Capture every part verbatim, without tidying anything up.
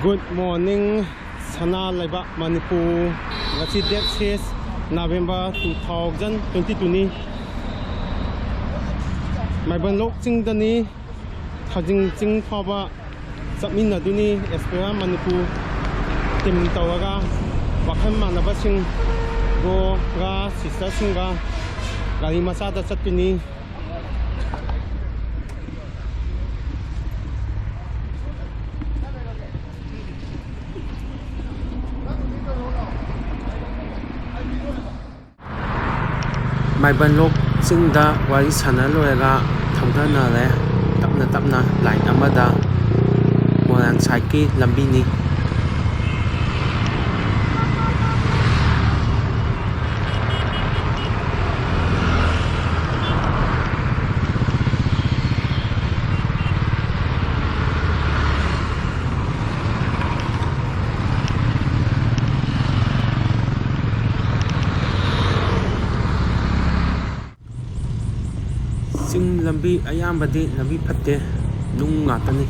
Good morning, ꯁꯅꯥ ꯂꯩꯕꯥꯛ ꯃꯅꯤꯄꯨꯔ꯫ ꯉꯁꯤ date six November two thousand twenty twoꯅꯤ꯫ ꯃꯥꯏꯕꯝ ꯂꯣꯛ ꯆꯤꯡꯗꯅꯤ꯫ ꯊꯥꯡꯖꯤꯡ ꯆꯤꯡ ꯐꯥꯎꯕ ꯆꯠꯃꯤꯟꯅꯗꯣꯏꯅꯤ꯫ ꯑꯦꯁꯄꯤꯌꯥ ꯃꯅꯤꯄꯨꯔ team ꯇꯧꯔꯒ ꯋꯥꯈꯜ ꯃꯥꯟꯅꯕꯁꯤꯡ broꯒ sisterꯁꯤꯡꯒ ꯒꯥꯔꯤ ꯃꯆꯥꯗ ꯆꯠꯇꯣꯏꯅꯤ꯫ ꯃꯥꯏꯕꯝ ꯂꯣꯛ ꯆꯤꯡꯗ ꯋꯥꯔꯤ ꯁꯥꯟꯅ ꯂꯣꯏꯔꯒ ꯊꯧꯗꯅꯔꯦ꯫ ꯇꯞꯅ ꯇꯞꯅ line ꯑꯃꯗ ꯃꯣꯏꯔꯥꯡ sideꯀꯤ ꯂꯝꯕꯤꯅꯤ꯫ ꯆꯤꯡ ꯂꯝꯕꯤ ꯑꯌꯥꯝꯕꯗꯤ ꯂꯝꯕꯤ ꯐꯠꯇꯦ, ꯅꯨꯡ ꯉꯥꯛꯇꯅꯤ꯫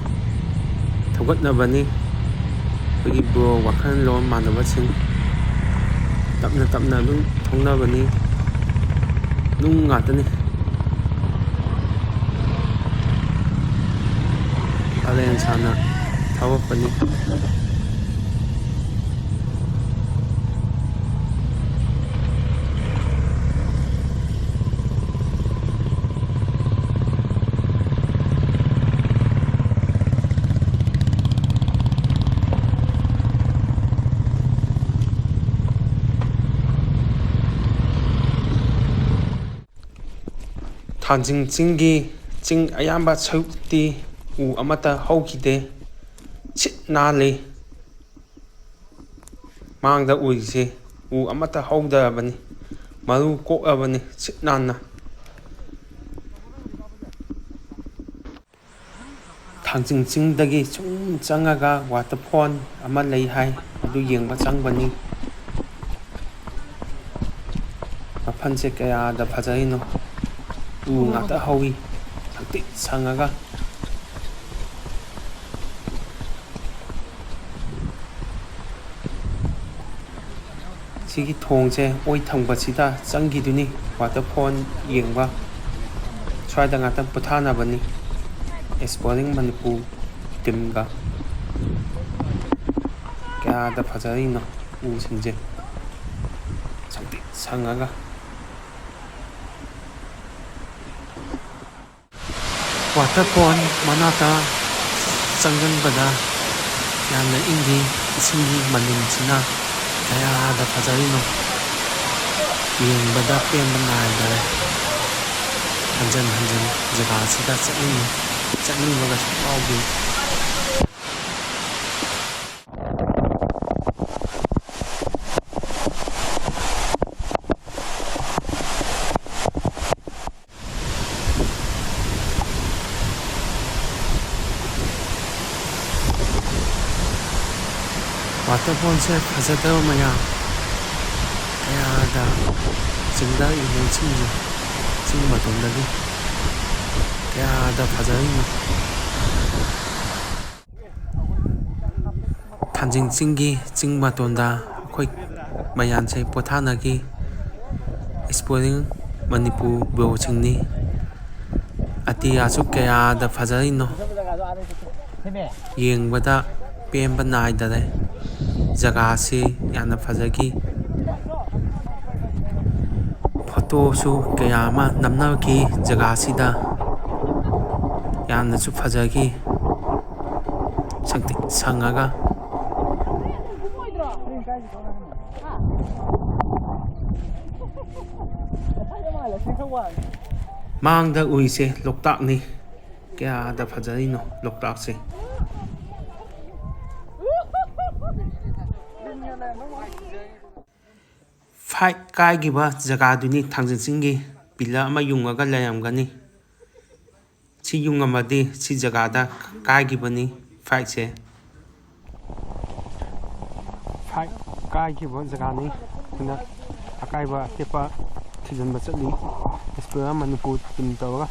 ꯊꯧꯒꯠꯅꯕꯅꯤ ꯑꯩꯈꯣꯏꯒꯤ bro ꯋꯥꯈꯜꯂꯣꯟ ꯃꯥꯟꯅꯕꯁꯤꯡ꯫ ꯇꯞꯅ ꯇꯞꯅ ꯑꯗꯨꯝ ꯊꯧꯅꯕꯅꯤ, ꯅꯨꯡ ꯉꯥꯛꯇꯅꯤ꯫ ꯄꯔꯦꯡ ꯁꯥꯅ ꯊꯧꯔꯛꯄꯅꯤ꯫ ꯊꯥꯡꯖꯤꯡ ꯆꯤꯡꯒꯤ ꯆꯤꯡ ꯑꯌꯥꯝꯕ ꯁꯔꯨꯛꯇꯤ ꯎ ꯑꯃꯠꯇ ꯍꯧꯈꯤꯗꯦ꯫ ꯁꯤꯠ ꯅꯥꯜꯂꯤ꯫ ꯃꯥꯡꯗ ꯎꯔꯤꯁꯦ ꯎ ꯑꯃꯠꯇ ꯍꯧꯗꯔꯕꯅꯤ, ꯃꯔꯨ ꯀꯣꯛꯂꯕꯅꯤ ꯁꯤꯠ ꯅꯥꯟꯅ꯫ ꯊꯥꯡꯖꯤꯡ ꯆꯤꯡꯗꯒꯤ ꯁꯨꯝ ꯆꯪꯉꯒ waterfall ꯑꯃ ꯂꯩ ꯍꯥꯏ, ꯑꯗꯨ ꯌꯦꯡꯕ ꯆꯪꯕꯅꯤ꯫ ꯃꯐꯝꯁꯦ ꯀꯌꯥꯗ ꯐꯖꯔꯤꯅꯣ, ꯎ ꯉꯥꯛꯇ ꯍꯧꯏ ꯁꯪꯇ꯭ꯔꯤꯛ ꯁꯪꯉꯒ꯫ ꯁꯤꯒꯤ ꯊꯣꯡꯁꯦ ꯑꯣꯏ ꯊꯪꯕꯁꯤꯗ ꯆꯪꯈꯤꯗꯨꯅꯤ꯫ Waterfall ꯌꯦꯡꯕ ꯁ꯭ꯋꯥꯏꯗ ꯉꯥꯛꯇꯪ ꯄꯣꯊꯥꯅꯕꯅꯤ꯫ Exploring Manipur teamꯒ꯫ ꯀꯌꯥꯗ ꯐꯖꯔꯤꯅꯣ ꯎꯁꯤꯡꯁꯦ, ꯁꯪꯇ꯭ꯔꯤꯛ ꯁꯪꯉꯒ꯫ Waterfall ꯃꯅꯥꯛꯇ ꯆꯪꯁꯤꯟꯕꯗ ꯌꯥꯝꯅ ꯏꯪꯉꯤ꯫ ꯏꯁꯤꯡꯒꯤ ꯃꯅꯤꯜꯁꯤꯅ ꯀꯌꯥꯗ ꯐꯖꯔꯤꯅꯣ, ꯌꯦꯡꯕꯗ ꯄꯦꯟꯕ ꯅꯥꯏꯗꯔꯦ꯫ ꯍꯟꯖꯟ ꯍꯟꯖꯟ ꯖꯒꯥꯁꯤꯗ ꯆꯠꯅꯤꯡꯉꯤ, ꯆꯠꯅꯤꯡꯕꯒꯁꯨ ꯐꯥꯎꯈꯤ꯫ Waterfallꯁꯦ ꯐꯖꯗꯕ ꯃꯌꯥꯝ, ꯀꯌꯥꯗ ꯆꯤꯡꯊꯔꯛꯏꯅꯣ ꯏꯁꯤꯡꯁꯦ, ꯆꯤꯡ ꯃꯇꯣꯟꯗꯒꯤ ꯀꯌꯥꯗ ꯐꯖꯔꯤꯅꯣ꯫ ꯊꯥꯡꯖꯤꯡ ꯆꯤꯡꯒꯤ ꯆꯤꯡ ꯃꯇꯣꯟꯗ ꯑꯩꯈꯣꯏ ꯃꯌꯥꯝꯁꯦ ꯄꯣꯊꯥꯅꯈꯤ꯫ Exploring Manipur vlogꯁꯤꯡꯅꯤ꯫ ꯑꯇꯤꯌꯥꯁꯨ ꯀꯌꯥꯗ ꯐꯖꯔꯤꯅꯣ, ꯌꯦꯡꯕꯗ ꯄꯦꯟꯕ ꯅꯥꯏꯗꯔꯦ꯫ ꯖꯒꯥꯁꯤ ꯌꯥꯝꯅ ꯐꯖꯈꯤ꯫ ꯐꯣꯇꯣꯁꯨ ꯀꯌꯥ ꯑꯃ ꯅꯝꯅꯈꯤ ꯖꯒꯥꯁꯤꯗ꯫ ꯌꯥꯝꯅꯁꯨ ꯐꯖꯈꯤ꯫ ꯁꯪꯇ꯭ꯔꯤꯛ ꯁꯪꯉꯒ꯫ ꯃꯥꯡꯗ ꯎꯏꯁꯦ ꯂꯣꯛꯇꯥꯛꯅꯤ꯫ ꯀꯌꯥꯗ ꯐꯖꯔꯤꯅꯣ ꯂꯣꯛꯇꯥꯛꯁꯦ꯫ Fight ꯀꯥꯏꯈꯤꯕ ꯖꯒꯥꯗꯨꯅꯤ ꯊꯥꯡꯖꯤꯡ ꯆꯤꯡꯒꯤ꯫ Pillar ꯑꯃ ꯌꯨꯡꯉꯒ ꯂꯩꯔꯝꯒꯅꯤ꯫ ꯁꯤ ꯌꯨꯡꯉꯝꯃꯗꯤ ꯁꯤ ꯖꯒꯥꯗ ꯀꯥꯏꯈꯤꯕꯅꯤ fightꯁꯦ꯫ Fight ꯀꯥꯏꯈꯤꯕ ꯖꯒꯥꯅꯤ꯫ ꯑꯗꯨꯅ ꯑꯀꯥꯏꯕ ꯑꯇꯦꯛꯄ ꯊꯤꯖꯤꯟꯕ ꯆꯠꯂꯤ Explorer Manipur team ꯇꯧꯔꯒ꯫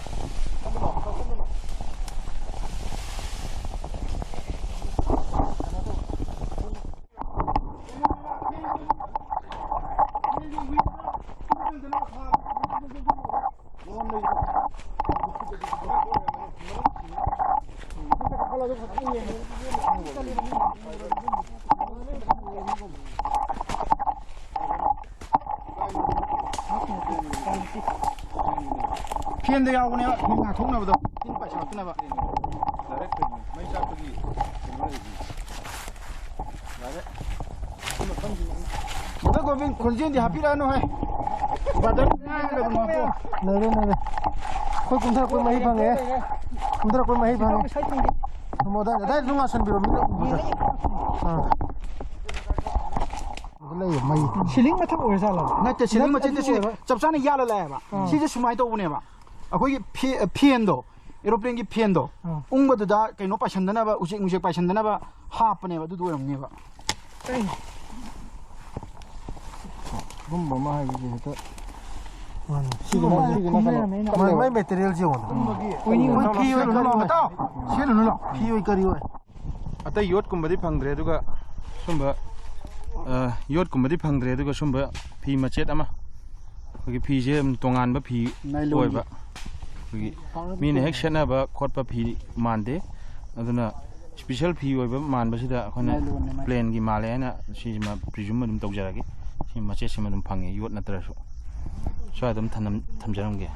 ꯐꯦꯟꯗ ꯌꯥꯎꯕꯅꯦꯕ, ꯐꯦꯟ ꯉꯥꯛꯊꯣꯛꯅꯕꯗꯣ, ꯐꯦꯟ ꯄꯩꯁꯥ ꯍꯥꯞꯇꯅꯕ꯫ ꯗꯥꯏꯔꯦꯛ ꯀꯩꯅꯣ, ꯃꯩ ꯆꯥꯛꯄꯒꯤ ꯀꯩꯅꯣ ꯂꯩꯔꯤꯁꯦ꯫ ꯗꯥꯏꯔꯦꯛ꯫ ꯕ꯭ꯔꯗꯔ ꯒꯣꯕꯤꯟ, ꯈꯣꯟꯖꯦꯜꯗꯤ ꯍꯥꯞꯄꯤꯔꯛꯑꯅꯨ ꯍꯦ꯫ ꯕ꯭ꯔꯗꯔ ꯉꯥꯡꯉꯒ ꯑꯗꯨꯝ ꯍꯥꯞꯄꯣ꯫ ꯂꯩꯔꯦ, ꯂꯩꯔꯦ꯫ ꯑꯩꯈꯣꯏ ꯀꯨꯝꯊꯔꯛꯄꯩ ꯃꯍꯩ ꯐꯪꯉꯦ꯫ ꯀꯨꯝꯊꯔꯛꯄꯩ ꯃꯍꯩ ꯐꯪꯉꯦ꯫ ꯊꯝꯃꯣ, ꯑꯗꯥꯏ, ꯑꯗꯥꯏꯗ ꯑꯗꯨꯝ ꯉꯥꯁꯟꯕꯤꯔꯣ, ꯃꯤ ꯎꯕꯗ꯫ ꯑꯥ꯫ ꯂꯩꯌꯦ, ꯃꯩ꯫ ꯁꯤꯂꯤꯡ ꯃꯊꯛ ꯑꯣꯏꯔꯖꯥꯠꯂꯣ? ꯅꯠꯇꯦ, ꯁꯤꯂꯤꯡ ꯅꯠ-, ꯃꯊꯛꯇ ꯑꯗꯨ ꯁꯤ ꯑꯣꯏꯔꯣꯏ꯫ ꯆꯞ ꯆꯥꯅ ꯌꯥꯜꯂ ꯂꯥꯛꯑꯦꯕ꯫ ꯑꯥ꯫ ꯁꯤꯁꯦ ꯁꯨꯃꯥꯏꯅ ꯇꯧꯕꯅꯦꯕ꯫ ꯑꯩꯈꯣꯏꯒꯤ ꯐꯦ-, ꯐꯦꯟꯗꯣ, ꯑꯦꯔꯣꯄ꯭ꯂꯦꯟꯒꯤ ꯐꯦꯟꯗꯣ, ꯑꯥ꯫ ꯎꯪꯕꯗꯨꯗ ꯀꯩꯅꯣ ꯄꯥꯏꯁꯟꯗꯅꯕ, ꯎꯆꯦꯛ ꯅꯨꯡꯆꯦꯛ ꯄꯥꯏꯁꯟꯗꯅꯕ ꯍꯥꯞꯄꯅꯦꯕ, ꯑꯗꯨꯗꯣ ꯑꯣꯏꯔꯝꯅꯦꯕ꯫ ꯑꯩ꯫ ꯑꯗꯨꯝꯕ ꯑꯃ ꯍꯥꯏꯕꯁꯦ ꯍꯦꯛꯇ ꯃꯥꯅꯦ꯫ ꯁꯤꯒꯤ ꯁꯤꯒꯨꯝꯕ ꯃꯥꯒꯤ ꯁꯤꯒꯤ ꯅꯥꯀꯟꯗ ꯈꯨꯝꯅꯔꯝꯃꯦ ꯑꯩꯅ꯫ ꯃꯥꯏ, ꯃꯥꯏ ꯃꯦꯇꯔꯤꯌꯦꯜꯁꯦ ꯌꯦꯡꯉꯣ꯫ ꯑꯣꯏꯅꯤꯡꯕ꯫ ꯑꯩꯈꯣꯏ ꯐꯤ ꯑꯣꯏꯅ ꯂꯨꯜꯂꯣ, ꯃꯇꯥꯎ꯫ ꯁꯤ ꯂꯨꯜꯂꯣ꯫ ꯐꯤ ꯑꯣꯏ ꯀꯔꯤ ꯑꯣꯏ꯫ ꯑꯇꯩ ꯌꯣꯠꯀꯨꯝꯕꯗꯤ ꯐꯪꯗ꯭ꯔꯦ, ꯑꯗꯨꯒ ꯁꯨꯝꯕ, ꯑ, ꯌꯣꯠꯀꯨꯝꯕꯗꯤ ꯐꯪꯗ꯭ꯔꯦ, ꯑꯗꯨꯒ ꯁꯨꯝꯕ ꯐꯤ ꯃꯆꯦꯠ ꯑꯃ, ꯑꯩꯈꯣꯏꯒꯤ ꯐꯤꯁꯦ ꯇꯣꯉꯥꯟꯕ ꯐꯤ ꯅꯥꯏꯂꯣꯟꯒꯤ꯫ ꯑꯣꯏꯕ, ꯑꯩꯈꯣꯏꯒꯤ ꯃꯤꯅ ꯍꯦꯛ ꯁꯦꯠꯅꯕ ꯈꯣꯠꯄ ꯐꯤ ꯃꯥꯟꯗꯦ, ꯑꯗꯨꯅ ꯏꯁꯄꯤꯁꯦꯜ ꯐꯤ ꯑꯣꯏꯕ ꯃꯥꯟꯕꯁꯤꯗ ꯑꯩꯈꯣꯏꯅ ꯅꯥꯏꯂꯣꯟꯅꯦ ꯃꯥꯏ꯫ ꯄ꯭ꯂꯦꯟꯒꯤ ꯃꯥꯜꯂꯦ ꯍꯥꯏꯅ ꯁꯤꯁꯤꯃ ꯄ꯭ꯔꯤꯖꯨꯝ ꯑꯗꯨꯝ ꯇꯧꯖꯔꯒꯦ꯫ ꯁꯤ ꯃꯆꯦꯠꯁꯤꯃ ꯑꯗꯨꯝ ꯐꯪꯉꯦ, ꯌꯣꯠ ꯅꯠꯇ꯭ꯔꯁꯨ꯫ ꯁ꯭ꯋꯥꯏ ꯑꯗꯨꯝ ꯊꯅꯝ-, ꯊꯝꯖꯔꯝꯒꯦ꯫